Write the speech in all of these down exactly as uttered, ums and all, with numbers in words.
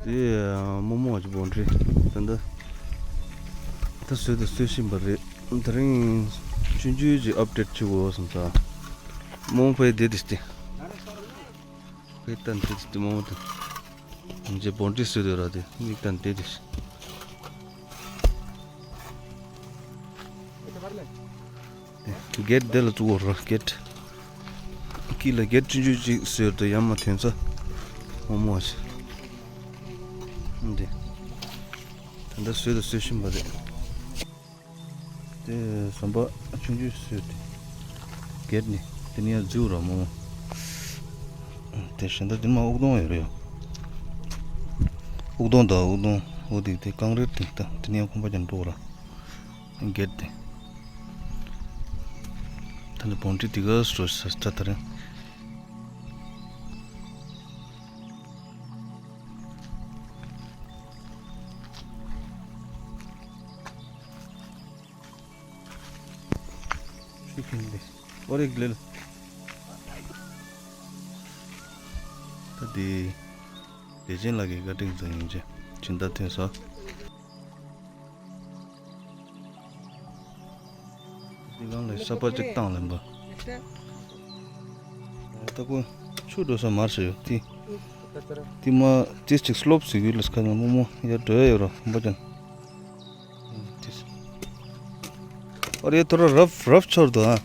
དེ་རྨོ་མོ་གི་བོན་ཌི་རི་ད་ལྟ་ད་བཟོས་དང་བཟོ་བཞིན་པ་རེད། དེ་རིང་ཆུང་ཆུང་ཅིག་ཨབ་ཌེཊ་བྱེད་དགོས་བསམ་ས། རྨོ་མོ་ཕ་གི་བསྡད་དེ་ཤི། ཕ་གི་ད་འདི་དེ་རྨོ་མོ་དེ། ངས་བོན་ཌི་རི་བཟོས་དུས་ར་དེ་མིག་ད་འདི་དེ་ཤི། གེ་ཊི་དེ་ལ་བཙུགས་རོགས། གེ་ཊི་དཀྱིལ་ལ་གེ་ཊི་ཆུང་ཆུང་ཅིག་བཟོས་ཏེ་ཡར་མར་ཐོན་ས། རྨོ་མོ་ཞིག་འདི་ད་ལྟ་བཟོས་དང་བཟོ་བཞིན་པ་རེད། དེ་ཟམ་པ་ཆུང་ཆུང་བཟོས་ཏེ་གེ་ཊི་ནི་དེ་ནས་ཡར་འཛུལ་ར་རྨོ་མོ། དེ་གཞན་དག་དེ་མ་དབུགས་གཏོང་ཡོད་རེད་ཡ། དབུགས་གཏོང་དང་དབུགས་གཏོང་འོ་དེ་དེ་རྐང་རིལ་དེ་ད་དེ་ནས་ཡར་ཁང་པ་ཀྱང་འགྲོ་ར། གེ་ཊི་དེ། ད་ནི་བོན་ཌི་རི་དེ་ག་སོ་ས་ད་རེད། ཤི་ཁན་དེ་ཨོ་རེ་གླེལ། ད་དེ་བདེ་ཆེན་ལགས་ཀྱི་བཀའ་དྲིན་ཙམ་ཡིན་ཅེ་ཕྱིན་ད་ཐོན་ས། འདི་སྒང་ལ་ས་པ་གཅིག་བཏང་ལེན་པ། ད་ཁོ་ཆུ་འགྲོ་ས་མར་ཞིག་ཡོད་དེ། དེ་མ་དེ་གཅིག་སི་ལོབ་ཟིག་ཡོད་ལ་སྐད་ན་རྨོ་མོ་ཡར་འགྲོ་ཡ་ཡོད་ར་མ་ཅན། ཨོ་རེ་ཐོ་ར་རབ་རབ་ཆོར་དུ་ཨ།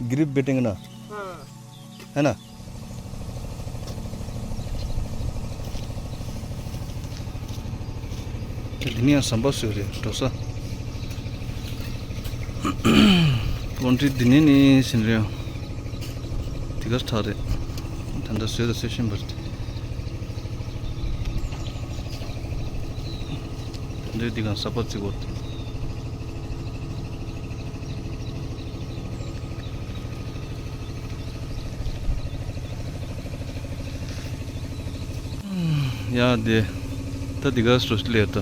གི་རིབ་བེ་ཏིང་ན། ཧ་ན། འདི་ནི་ཡང་ཟམ་པ་སུ་རེད་འགྲོ་ས། བོན་ཌི་རི་འདི་ནི་ནི་ཟིན་རེད། དེ་ག་ཐག་རེད། ད་ལྟ་བཟོས་དང་བཟོ་བཞིན་པ་རེད། འདི་འདི་གང་ས་པ་བརྩི་གོ། ཡ་དེ་ད་འདི་ག་སོ་ལེ་ད། ད་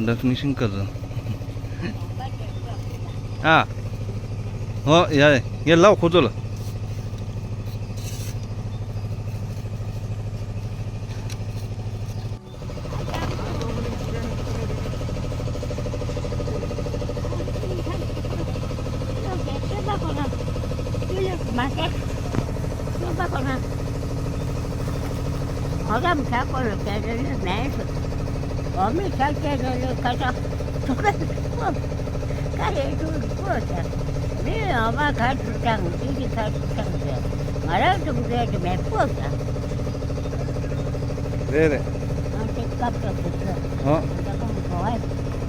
ལྟ་ཕིན་ཤིང་ཀར་ར། ཨ། ཨོ་ཡ་ཡ་ངས་ལབ་ཁོ་ཚོ་ལ། རེད་རེད།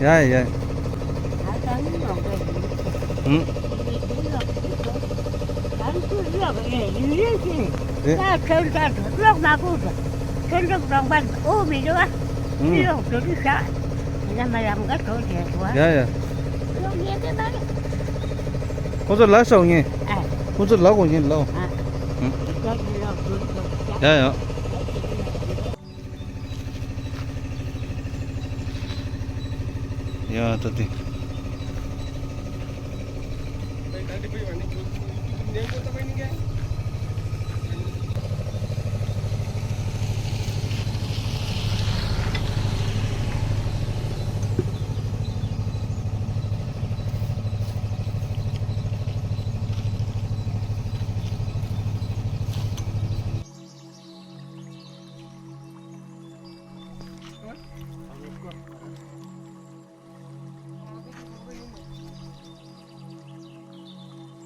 ཨ། ཡ་ཡ། ཧུམ། རེད། ཧུམ། ཡ་ཡ། ཁོ་ཚོ་ལ་ཤོག་ངས། ཨ། ཁོ་ཚོ་ལ་གོ་ངས་ལ། ཨ། ཧུམ། ཡ་ཡ། ཡ་ད་དེ།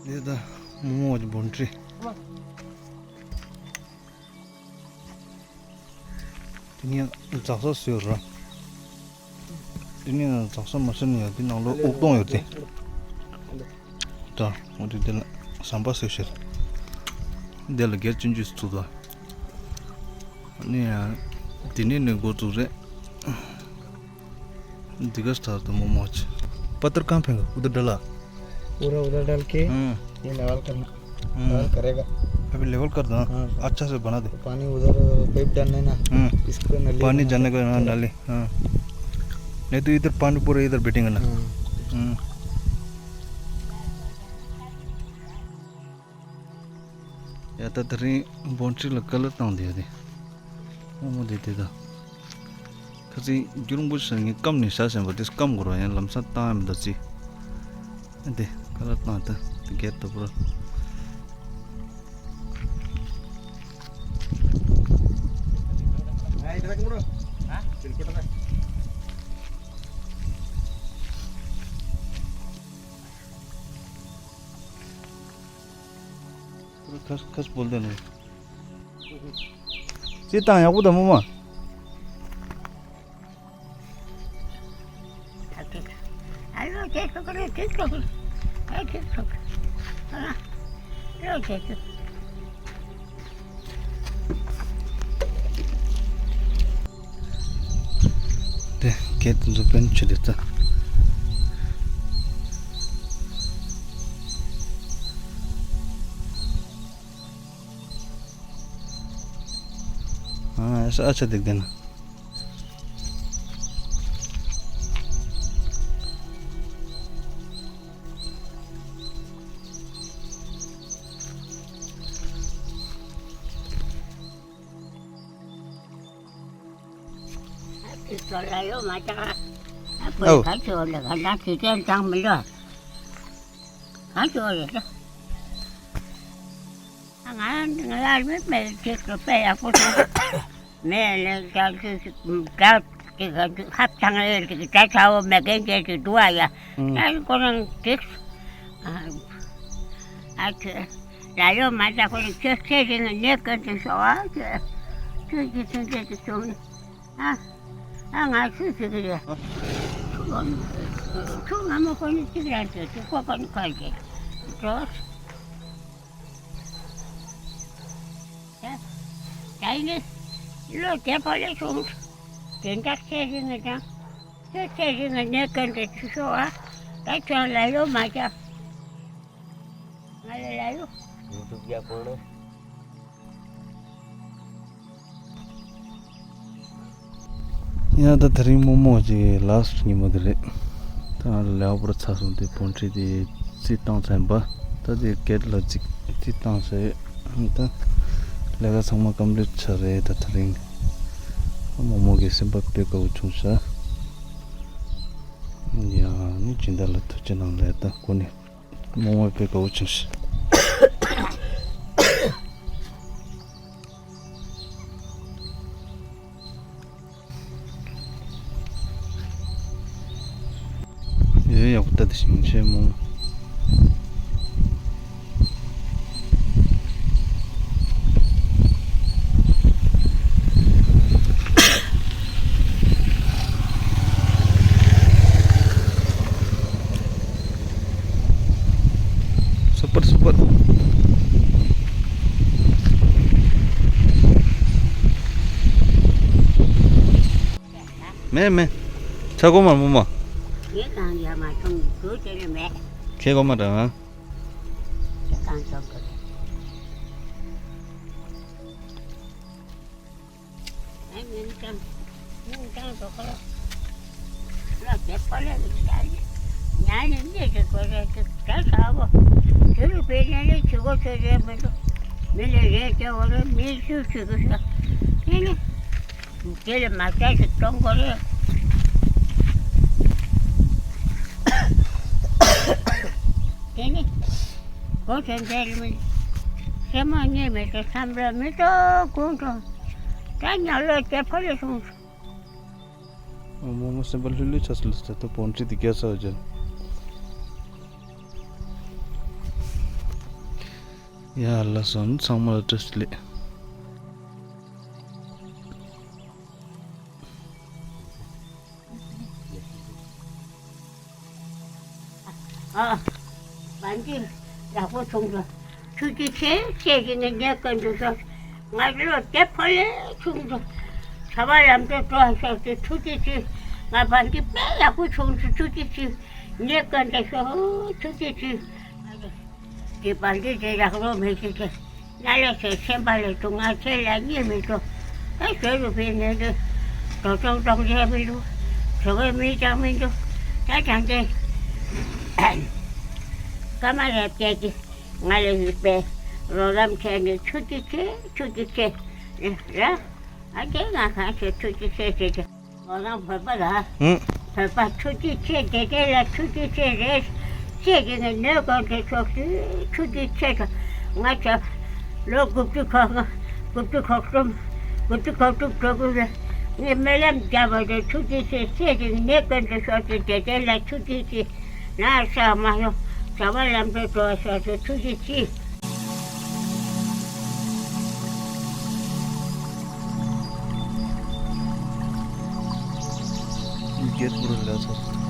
འདི་ད་རྨོ་མོ་གི་བོན་ཌི་རི། དེ་ནས་འཛག་ས་བཟོས་ར། དེ་ནས་འཛག་ས་མ་བཟོས་ནས་ཡ་དེ་ནང་ལོགས་དབུགས་གཏོང་ཡོད་དེ། ད་འོ་དེ་དེ་ལ་ཟམ་པ་བཟོས་ཤེར། དེ་ལ་སྒེར་ཆུང་ཆུང་ཚུགས་ད། ནི་ཡང་དེ་ནས་ནས་འགོ་བཙུགས་རེད། འདི་ག་སྟར་དུ་མོ་མོ་ཆེ། पत्थर कहाँ फेंका? उधर डाला। पूरा उधर डाल के हम्म। ये लेवल करना। हम्म। लेवल करेगा। अभी लेवल कर दो ना। हाँ। अच्छा से बना दे। पानी उधर पाइप डालना है ना। हम्म। इसको नली पानी बना जाने दे। का, हाँ, डाले। हाँ। नहीं तो इधर पानी पूरा इधर बैठेंगे ना। हाँ। हम्म। ཡ་ད་དེ་རིང་བོན་ཁྲི་ལ་ཀ་ལར་བཏང་དེ་ཡ་དེ། རྨོ་མོ་དེ་དེ་ད། ཁ་ཚིག་རྒྱུ་རིང་པོ་ཞིག་ངས་སྐམ་ནས་བཞག་བཞིན་པ་དེ་སྐམ་དགོས་ར་ཡང་ལམ་སང་བཏང་ཡ་མི་འདུག་ཅི། ཨ་དེ་ཀ་ལར་བཏང་ད་དེ་གེར་དུ་བུར། ཁ་ཁ་སྤོལ་དེ་ནས། ཅི་བཏང་ཡག་པོ་དང་རྨོ་མོ། དེ་གད་དུ་འཛུགས་པན་ཆུ་དེ་ལྟ། ཨ་ས་ཨ་ཆ་དེ་གདན། ཨོ། ག་ཚོད་ལ་ག་ན་དེ་དེ་འདང་མི་འདུག་ག་ཚོད་རེད། ང་ང་ལ་མི་མེད་ཅིག་ཏུ་དཔེ་ཡག་པོ་སོང་། མེད་ལས་ཀྱང་ཅིག་འདྲ་ཅིག་ཧབ་ཚང་ལས་ཅིག་ད་ཚ་བོ་མེད་མཁན་ཅིག་ཅིག་འདུག་ཨ་ཡ། ད་ཁོ་རང་ཅིག་ཨ་ཁྱོད་ལ་ཡོད་མ་ད་ཁོ་རང་ཁྱོད་ཚེ་རིང་ནས་ཀན་ཏུ་ཤོག་ཨ། ཁྱོད་ཁྱོད་ཀྱི་ཚུན་ཆད་ཅིག་བྱུང་ནས། ཨ། ཨ་ང་སུ་ཞིག་རེད། ཁྱོད་ང་མ་ཁོ་ནི་གཅིག་རང་ཚོད་ཅིག་ཁོ་ཁོ་ནི་ཁོ་རྒྱལ་འགྲོ། ད་ད་ཡིན་ལོ་དེ་ཕོ་ལེ་སོང་། དེ་འདྲ་ཚེ་རིང་ངེ་དང་། ཁྱོད་ཚེ་རིང་ངེ་ནས་ཀན་ཏུ་ཆུ་ཤོག་ཨ། ད་ཁྱོད་ལ་ཡོད་མ་བྱ། ང་ལ་ལ་ཡོད། ཡུ་ཊུབ་རྒྱག་གོ་ནས། ཡང་ད་དེ་རིང་རྨོ་མོ་གི་ལཱ་སི་ཊི་ཉིན་མོ་དེ་རེད། ད་ང་ལ་ལས་པོར་ཚ་སོང་དེ་བོན་ཁྲི་དེ་རྩིས་བཏང་ཚར་ཡིན་པ། ད་དེ་གེད་ལ་རྩིས་རྩིས་བཏང་ཚར་ཡོད། ད་ལས་ཀ་ཚང་མ་ཀམ་པི་ལིཊ་ཚར་རེད། ད་དེ་རིང་རྨོ་མོ་གི་སེམས་པ་དཔེ་དགའ་བོ་བྱུང་ཤག་ཡང་ནི་སྦྱིན་བདག་ལ་ཐུགས་རྗེ་གནང་ལབ། ད་ཁོ་ནི། རྨོ་མོ་དཔེ་དགའ་བོ་བྱུང་ཤག་ཡོད་ཡག་པོ་ལྟ་དེ་ཞིང་ཆེན་མོ། སུ་པར་སུ་པར། མེད་མེད། ཆ་གོ་མ་རྨོ་མོ། ཁྱེད་གང་ཡ་མ་སོང་དུ་དེ་ནི་མེད། ཁྱེད་གོ་མ་དྲང་། ཁྱེད་གང་སོང་གི་རེད། ཨ་ཉིན་ཀྲང་། ཉིན་ཀྲང་དོ་ཁོ་ལོ་དེ་ཕོ་ལས་ཀྱི་ཡ་ཡི་ཉ་ནི་མི་ཞིག་གོ་རེད་ཅིག་ད་ཚ་བོ། དེ་རུ་བེད་ནས་ལས་བྱེད་གོ་ཚོད་རེད་མི་འདུག་མི་ལས་རེད་ཅེ་བོ་རེད་མི་ཤུགས་ཆེ་གི་ཤ་ཨེ་ནི། དེ་ལས་མ་ཆ་ཞིག་གཏོང་གོ་རེད། དེ་ནི། གོ་ཚོད་འདྲ་རེད་མི། སེམས་མ་ཉེས་མེད་དུ་བསམ་ར་མི་ཏོག་ཀུན་ཏུ། ད་ཉག་ལོ་དེ་ཕོ་ལས་སོང་། རྨོ་མོ་སེམས་པ་ལྷོད་ལྷོད་ཆགས་སོང་ལ་ཟེར་ད་བོན་ཁྲི་དེ་རྒྱ་ཚ་བ་ཅན། ཡ་ལ་སོང་ཚང་མ་ལ་བཀྲ་ཤིས་བདེ་ལེགས། ཨ། བན་དེ་ཡག་པོ་བྱུང་སོང་། ཐུགས་རྗེ་ཆེ་ཆེ་ཞེས་ངས་ཉེས་སྐྱོན་དུ་སོང་། ང་ལོ་དེ་ཕོ་ལས་ཆུང་དུ། ཚ་བ་ལམ་དུ་འགྲོ་ཤོག་ཅེས་ཐུགས་རྗེ་ཆེ། ང་བན་དེ་དཔེ་ཡག་པོ་བྱུང་སོང་། ཐུགས་རྗེ་ཆེ། ཉེས་སྐྱོན་དུ་སོང་། ཐུགས་རྗེ་ཆེ། དེ་བན་དེ་དེ་རག་རོགས་མེད་ཅེས་ཏེ། ན་ལས་ཆེ་ཆེན་པ་ལས་དུ་ང་ཚེ་ལ་རྙེད་མི་ཐུབ། ད་བོད་རུ་ཕེབས་ནས་འདི་འགྲོ་སོང་གཏོང་བྱས་མི་འདུག་ཇོ་བོའི་མི་ཅང་མི་འདུག་ད་དྲང་བདེན་ཀ་མ་རེད་བསྐྱལ་གྱི་ང་ལ་ཡིག་པས་ རོགས་རམ་བྱས་ནས་ཐུགས་རྗེ་ཆེ། ཐུགས་རྗེ་ཆེ། ར། ཨ་དེ་ང་གང་ཆེ་ཐུགས་རྗེ་ཆེ་ཟེར་གྱི། ང་རང་བོད་པ་ར། ཧུམ། བོད་པ་ཐུགས་རྗེ་ཆེ། བདེ་སྐྱིད་ལ་ཐུགས་རྗེ་ཆེ་རེད། སྲས་ཀྱི་ངའི་ནོར་གོང་དུ་ཕྱོགས་སུ་ཐུགས་རྗེ་ཆེ་དང་། ང་ཚོ་ལོ་དགུ་བཅུ་གོ་ལྔ། དགུ་བཅུ་གོ་གསུམ། དགུ་བཅུ་གོ་དྲུག་འགྲོ་གི་རེད། ངས་སྨོན་ལམ་བརྒྱབ་པ་རེད། ཐུགས་རྗེ་ཆེ། སྲས་ཀྱི་ནོར་གོང་དུ་ཕྱོགས་སུ་བདེ་སྐྱིད་ལ་ཐུགས་རྗེ་ཆེ། ན་ཚ་མ་ཡོང་། བྱ་བ་ལམ་འགྲོ་འགྲོ་བ་ཕྱོགས་སུ་ཐུགས་རྗེ་ཆེ། རྒྱལ་པོ་ལ་སོགས།